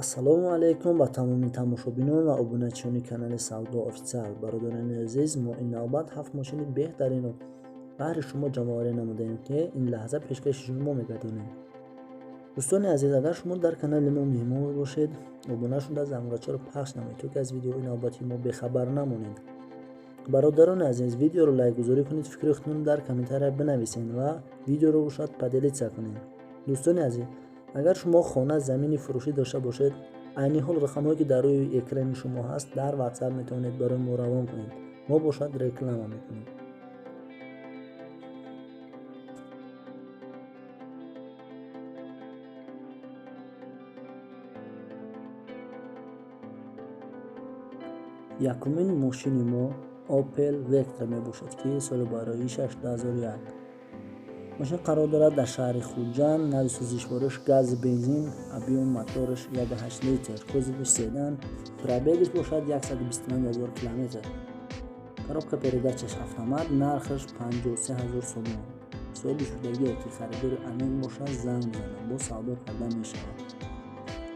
Ассалому алайкум ба тамоми тамошобинон ва обуначиёни канали Савдо Официал. Бародарони азиз, мо ин навбат 7 мошини беҳтаринро баҳри шумо ҷамъоварӣ намудаем, ки ин лаҳза пешкаши шумо мегардонем. Дӯстони азиз, агар шумо дар канали мо меҳмон бошед, обуна шуда зангурачаро пахш намоед, то ки аз видеоҳои навбати мо бехабар намонед. Бародарони азиз, видеоро лайкгузорӣ кунед, фикри худтон дар комментария бинависед ва видеоро бошад поделиться кунед. Дӯстони азиз, агар шумо хона, замини фурӯшӣ дошта бошед, айни ҳол рақамҳое ки дар рӯи экрани шумо ҳаст, дар WhatsApp метавонед барои мо равон кунед. Мо бошад реклама мекунем. Якумин мошини мо Opel Vectra мебошад, ки соли бароишаш 2001. Мошин қарор дорад дар шаҳри Хуҷанд, нави сӯзишвориш гази бензин, объём мотораш 1,8 литр, кузовиш седан, пробегаш бошад 125 000 километр. Коробка передачаш автомат, нархаш 53 000 сомон. Соҳиби шудагие ки харидори амин бошад, занг бизанад, бо савдо карда мешавад.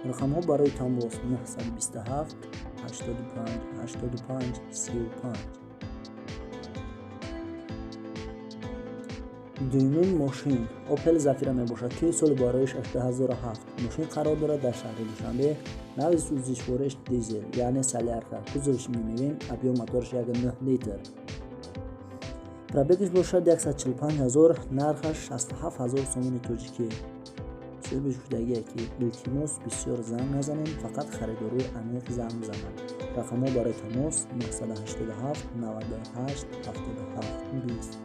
Рақамҳо барои тамос 927 85 85 35. Дуюмин мошин Opel Zafira мебошад, ки соли бароиш 2007. Мошин қарор дорад дар шаҳри Душанбе, нави сӯзишвориш дизел, яъне солярка, кузовиш минивэн, объём мотораш 1,9 литр. Пробегаш бошад 145 000, нархаш 67 000 сомони тоҷикӣ. Соҳиби шудагие ки илтимос бисёр занг назанем, фақат харидорои амиқ занг бизананд. Рақамҳо барои тамос 987 98 77 20.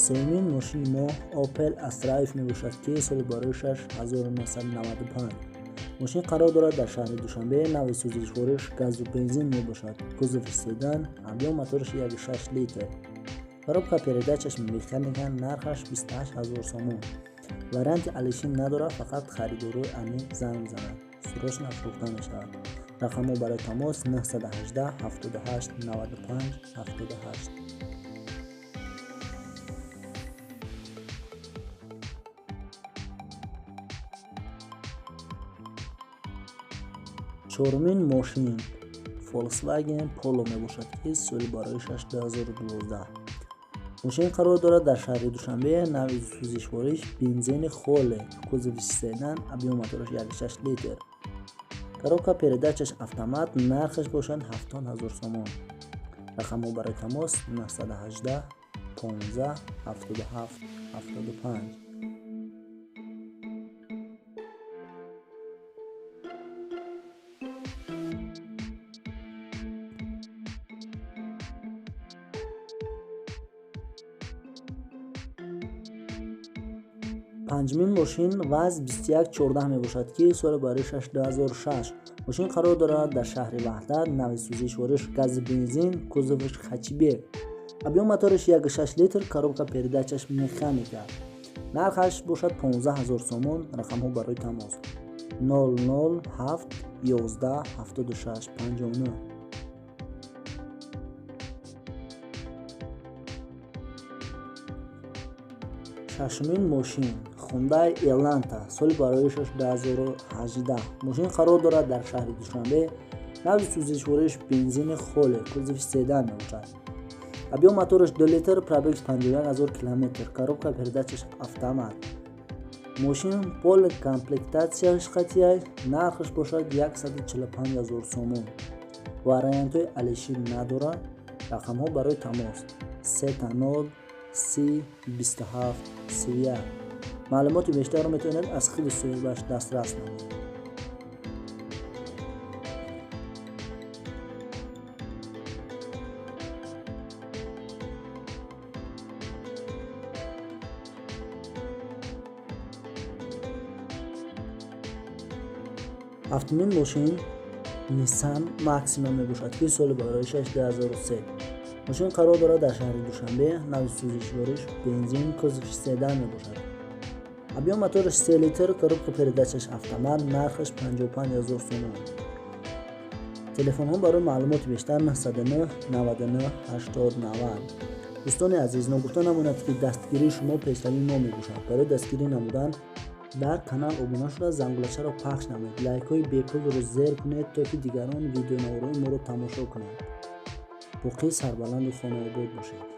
Сеюмин мошини мо Opel Astra F мебошад, ки соли бароишаш 1995. Мошин қарор дорад дар шаҳри Душанбе, нави сӯзишвориш газу бензин мебошад, кузови седан, объём мотораш 1,6 литр. Коробка передачаш механика, нархаш 28 000 сомон. Варианти алишин надорад, фақат харидорои амиқ занг бизанад. Срочно фурӯхта мешавад. Рақамҳо барои тамос 918 78 95 78. Чорумин мошин Volkswagen Polo мебошад, ки соли бароишаш 2012. Мошин қарор дорад дар шаҳри Душанбе, нави сӯзишвориш бензини холе, кузови седан, объём мотораш 1,6 литр. Коробка передачаш автомат, нархаш бошад 70 000 сомон. Рақамҳо барои тамос 918 15 77 75. Панҷумин мошин ВАЗ 2114 мебошад, ки соли бароишаш 2006. Мошин қарор дорад дар шаҳри Ваҳдат, нави сӯзишвориш гази бензин, кузовиш хэтчбек. Объём мотораш 1,6 литр, коробка передачаш механика. Нархаш бошад 15 000 сомон. Рақамҳо барои тамос 007 11 76 59. Шашумин мошин Hyundai Elantra, соли бароишаш 2018. Мошин қарор дорад дар шаҳри Душанбе, нави сӯзишвориш бензини холе, кузови седан мебошад. Объём мотораш 2 литр, пробег 51 000 километр, коробка передачаш автомат. Мошин полный комплектацияш қатъия, нархаш бошад 145 000 сомон. Вариантҳои алишин надорад. Рақамҳо барои тамос 30 30 27 31. Маълумоти бештарро метавонед аз худи соҳибаш дастрас намоед. Ҳафтумин мошин Nissan Maxima мебошад, ки соли бароишаш 2003. Мошин қарор дорад дар шаҳри Душанбе, нави сӯзишвориш бензин, кузовиш седан мебошад. Объём мотораш 3 литр, коробка передачаш автомат, нархаш 55 000 сомон. Телефонҳо барои маълумоти бештар 909 99 80 90. Дӯстони азиз, ногуфта намонад, ки дастгирии шумо пешравии мо мебошад. Барои дастгирӣ намудан дар канал обуна шуда, зангулачаро пахш намоед, лайкҳои бепулро зер кунед, то ки дигарон видеонаворҳои моро тамошо кунанд. Боқӣ сарбаланду хонаобод бошед.